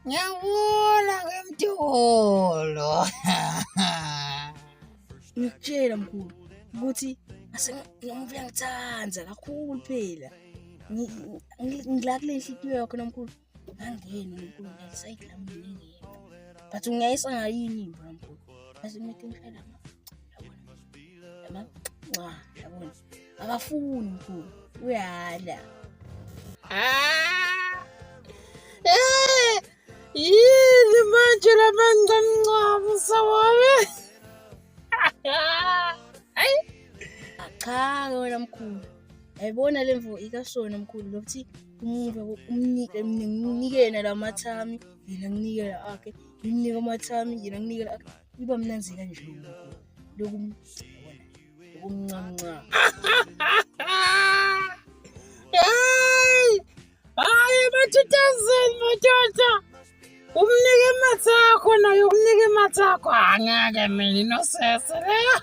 Ngiyabona ke mntolo. Ngikutshela mkhulu ukuthi ngimuva uyangithanda kakhulu phela. Ngila kule nhliziyo yakho nomkhulu. Ngangeni mkhulu ngisayidi lami ngingemva. But ngiyayisa ngayini imbo mkhulu. Bese ngimete ngishayela yabona. Nca, yabona. Akafuni mkhulu. Uyala. Ah! Eh! Yini manje lamancamuncamu sawami? Hayi. Cha ke wena mkhulu. Yayibona le mvo ikasona mkhulu lokuthi umuve umnike nginike yena la mathami yena nginike la akhe ngimnike amathami yena nginike la akhe iba mnanzi kanje mkhulu. Loku yabona lokumncamuncamu. Hey! Hayi ma-2000 madoda. Umnike imathakho naye umnike imathakho. Angeke mina inosese leyo.